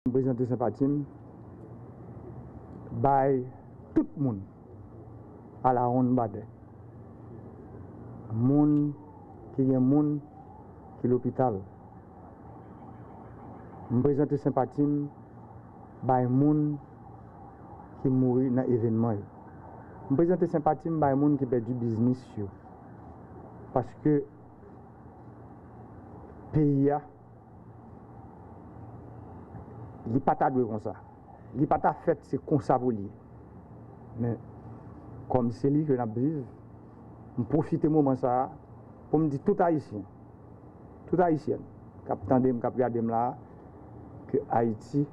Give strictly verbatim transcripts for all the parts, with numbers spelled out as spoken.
M prezante senpati m bay tout moun alawonnbadè. Moun ki gen moun ki lopital. M prezante senpati m bay moun ki mouri nan evènman yo. M prezante senpati m bay moun ki pèdi biznis yo. Paske peyi a, li pa ta dwe konsa. Li pa ta fèt se konsa pou l ye. Men, kòm se li ke n ap viv, m pwofite moman sa a pou m di tout Ayisyen, tout Ayisyèn k ap tande m, k ap gade m la a, ke Ayiti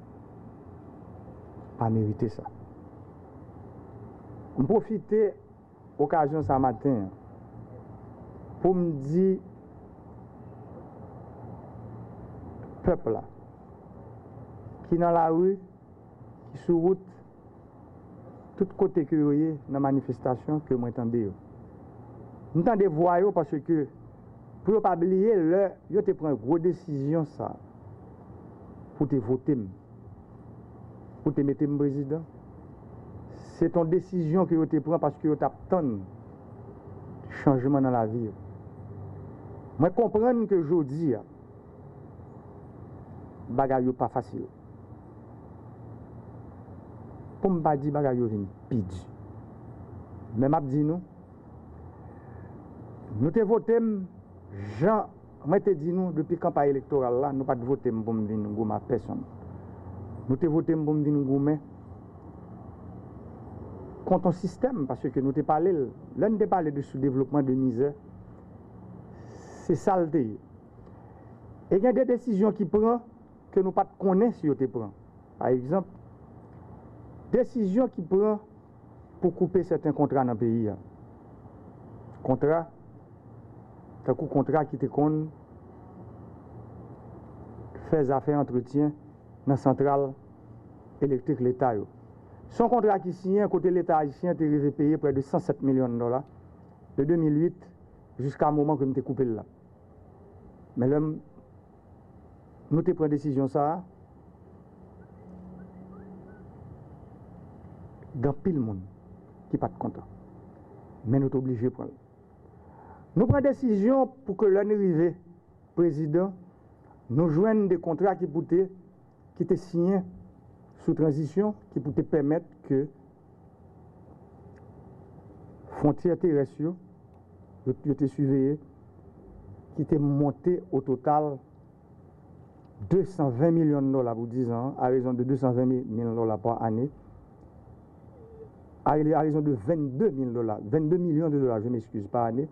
pa merite sa. M pwofite okazyon sa maten an pou m di pèp la ki nan lari, ki sou wout, tout kote ke yo ye nan manifestasyon ke mwen tande yo. M tande vwa yo paske pou yo pa bliye lè yo te pran gwo desizyon sa pou te vote m, pou te mete m prezidan, se t on desizyon ke yo te pran paske yo t ap tann chanjman nan lavi yo. Mwen konprann ke jodi a, bagay yo pa fasil. Pou m pa di bagay yo vin pi di. Men m ap di nou, nou te vote m jan mwen te di nou depi kanpay elektoral la, nou pa t vote m pou m vin goumen ak pèsonn. Nou te vote m pou m vin goumen kont on sistèm, paske nou te pale l. Lè n te pale de soudevlopman, de mizè, se sa l te ye. E gen de desizyon ki pran ke nou pa t konnen si yo te pran. Pa egzanp, desizyon ki pran pou koupe sèten kontra nan peyi a. Kontra, tankou kontra ki te konn fè zafè antretyen nan santral elektrik Leta yo. Se yon kontra ki siyen kote Leta ayisyen te rive peye prè de san sèt milyon dola de de mil uit jiska moman ke m te koupe l la. Men lè m, nou te pran desizyon sa a, gen anpil moun ki pa t kontan. Men nou te oblije pran l. Nou pran desizyon pou ke lè nou rive prezidan, nou jwenn de kontra ki pou te, ki te siyen sou tranzisyon, ki pou te pèmèt ke fwontyè terès yo, yo, yo te siveye, ki te monte o total de san ven milyon dola pou diz an, a rezon de de san ven mil dola pa ane, a, a rezon de vennde mil dola, vennde milyon de dola, je m'excuse, pa ane,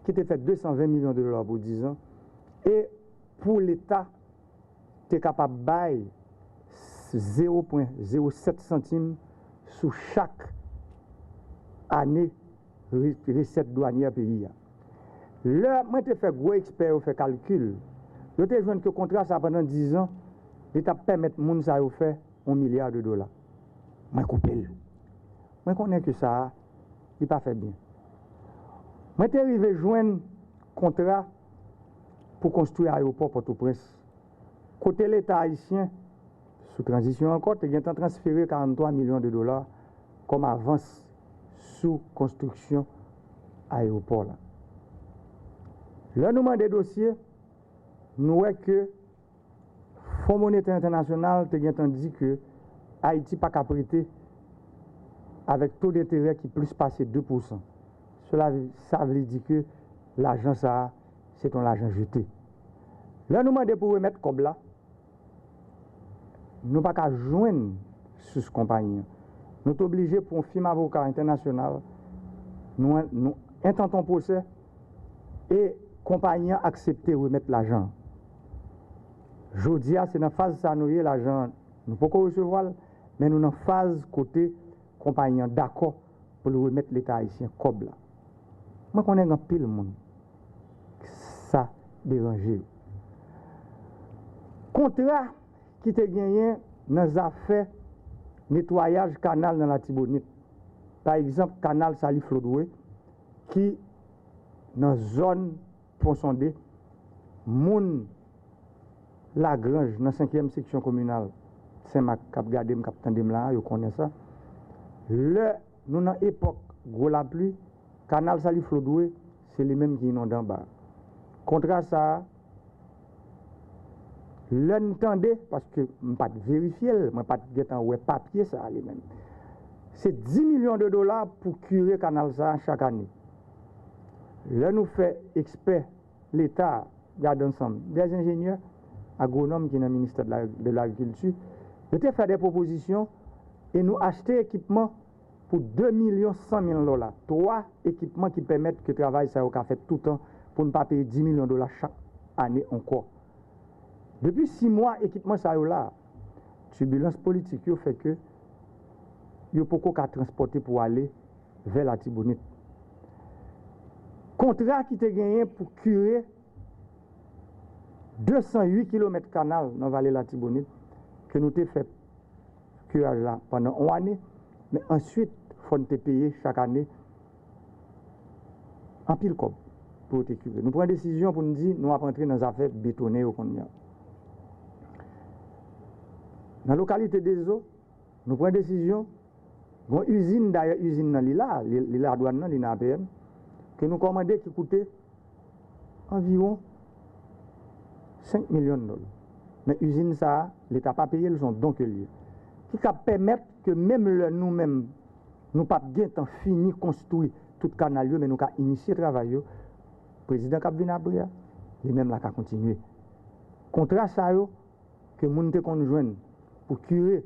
ki te fè de san ven milyon de dola pou diz an, e pou Leta te kapab bay zewo pwen zewo sèt santim sou chak ane re-, resèt dwanyè peyi a. Lè mwen te fè gwo ekspè yo fè kalkil, yo te jwenn ke kontra sa pandan diz an, li t ap pèmèt moun sa yo fè yon milya de dola. Mwen koupe l. Mwen konnen ke sa a, li pa fè byen. Mwen te rive jwenn kontra pou konstwi ayewopò Pòtoprens, kote Leta ayisyen, sou tranzisyon ankò, te gentan transfere karanntwa milyon de dola kòm avans sou konstriksyon ayewopò la. Lè nou mande dosye, nou wè ke Fon Monetè Entènasyonal te gentan di ke Ayiti pa ka prete avèk to denterè ki plis pase de pousan. Sela, sa vle di ke lajan sa a, se t on lajan jete. Lè nou mande pou remèt kòb la, nou pa ka jwenn sous konpayi an. Nou te oblije pran yon fim avoka entènasyonal, nou, nou entante yon pwosè e konpayi an aksepte remèt lajan an. Jodi a, se nan faz sa nou ye, lajan an, nou poko resevwa l, men nou nan faz kote konpayi an dakò pou l remèt Leta ayisyen kòb la. Mwen konnen gen anpil moun sa deranje yo. Kontra ki te genyen nan zafè netwayaj kanal nan Latibonit, pa egzanp, kanal Sali Flodwe, ki nan zòn Pon Sonde, moun Lagranj nan senkyèm seksyon kominal Senmak k ap gade m, k ap tande m la a, yo konnen sa. Lè nou nan epòk gwo lapli, kanal Saliflot Drouet, se li menm ki inonde anba a. Kontra sa a, lè n tande, paske m pa t verifye l, mwen pa t gentan wè papye sa a li menm. Se dis milyon de dola pou kire kanal sa a chak ane. Lè nou fè ekspè Leta gade ansanm, dè enjenyè, agwonòm ki nan ministè de la, de lagrikilti, yo te fè de pwopozisyon e nou achte ekipman pou de milyon san mil dola. Twa ekipman ki pèmèt ke travay sa yo ka fèt toutan pou n pa peye dis milyon dola chak ane ankò. Depi sis mwa, ekipman sa yo la. Tibilans politik yo fè ke yo poko ka transpòte pou ale vè Latibonit. Kontra ki te genyen pou kire de san uit kilomèt kanal nan vale Latibonit, ke nou te fè kiraj la pandan yon ane, men answit, fò n te peye chak ane anpil kòb pou yo te kire. Nou pran desizyon pou n di nou ap antre nan zafè betonnen yo kounye a. Nan lokalite Dezo, nou pran desizyon, gon izin, dayè izin nan li la, li, li ladwàn nan, li nan A P N, ke nou kòmande ki koute anviwon senk milyon dola. Men izin sa a, Leta pa peye l, se yon don ke l ye. Ki ka pèmèt ke menm lè nou menm, nou p ap gentan fini konstwi tout kanal yo, men nou ka inisye travay yo. Prezidan k ap vin apre a, li menm la ka kontinye. Kontra sa yo, ke moun te konn jwenn pou kire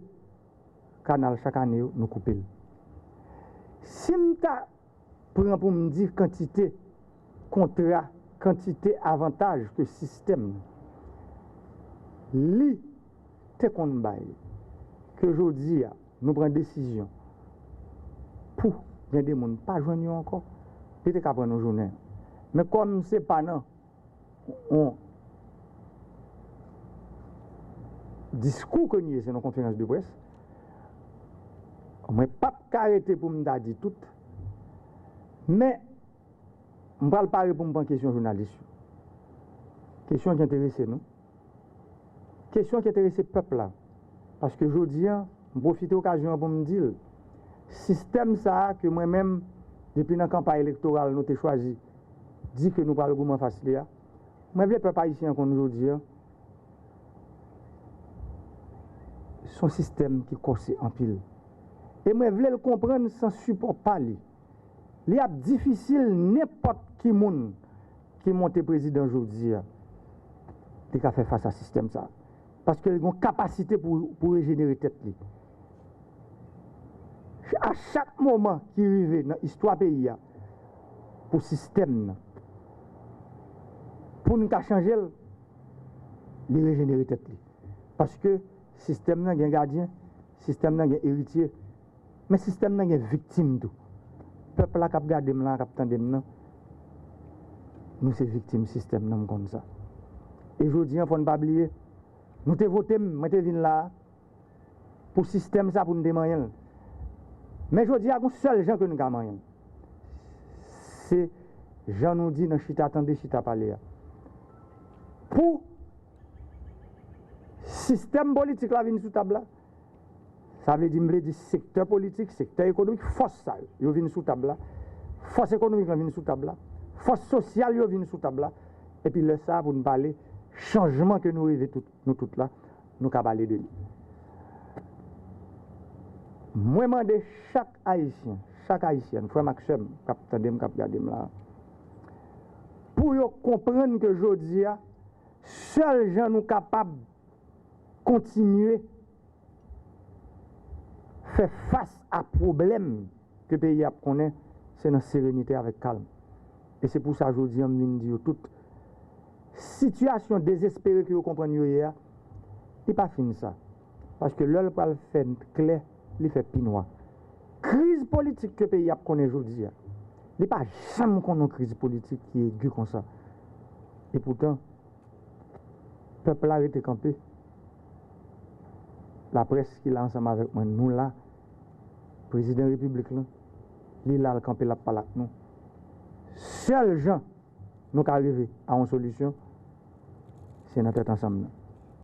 kanal chak ane yo, nou koupe l. Si m ta pran pou m di kantite kontra, kantite avantaj ke sistèm li te konn bay, ke jodi a, nou pran desizyon pou gen de moun pa jwenn yo ankò, li te ka pran nou jounen. Men kòm se pa nan yon diskou ke n ye, se nan konferans de près, mwen p ap ka rete pou m ta di tout, men m pral pare pou m pran kesyon jounalis yo. Kesyon ki enterese nou. Kesyon ki enterese pèp la. Paske jodi a, m pwofite okazyon an pou m di l, sistèm sa a ke mwen menm, depi nan kanpay elektoral, nou te chwazi di ke nou pral goumen anfas li a, mwen vle pèp ayisyen an konn jodi a, se yon sistèm ki kòse anpil. E mwen vle l konprann san sipò pa li, li ap difisil nenpòt ki moun ki monte prezidan jodi a, li ka fè fas a sistèm sa a. Paske li gen yon kapasite pou, pou rejenere tèt li. A chak moman ki rive nan istwa peyi a, pou sistèm nan, pou n ka chanje l, li rejenere tèt li. Paske sistèm nan gen gadyen, sistèm nan gen eritye, men sistèm nan gen viktim tou. Pèp la k ap gade m la, k ap tande m nan, nou se viktim sistèm nan, m konn sa. E jodi a, fò n pa bliye, nou te vote m, mwen te vin la a, pou sistèm sa pou n te manyen l. Men jodi a, gon sèl jan ke n ka manyen l. Se jan nou di nan chita tande, chita pale a. Pou sistèm politik la vin sou tab la, sa vle di, m vle di sektè politik, sektè ekonomik, fòs sa yo, yo vin sou tab la. Fòs ekonomik lan vin sou tab la. Fòs sosyal yo vin sou tab la. Epi lè sa a, pou n pale chanjman ke nou reve tout, nou tout la, nou ka pale de li. Mwen mande chak Ayisyen, chak Ayisyèn, frè m ak sè m k ap tande m, k ap gade m la, pou yo konprann ke jodi a, sèl jan nou kapab kontinye fè fas a pwoblèm ke peyi a ap konnen, se nan serenite avèk kalm. E se pou sa jodi a m vin di yo tout, sitiyasyon dezespere ke yo konprann yo ye a, li pa fin sa. Paske lè l pral fè klè, li fè pi nwa. Kriz politik ke peyi a ap konnen jodi a, li pa janm konn yon kriz politik ki egi konsa. Epoutan, pèp la rete kanpe. Laprès ki la ansanm avèk mwen, nou la. Prezidan repiblik lan, li la, l kanpe, l ap pale ak nou. Sèl jan nou ka rive a yon solisyon, se nan tèt ansanm nan.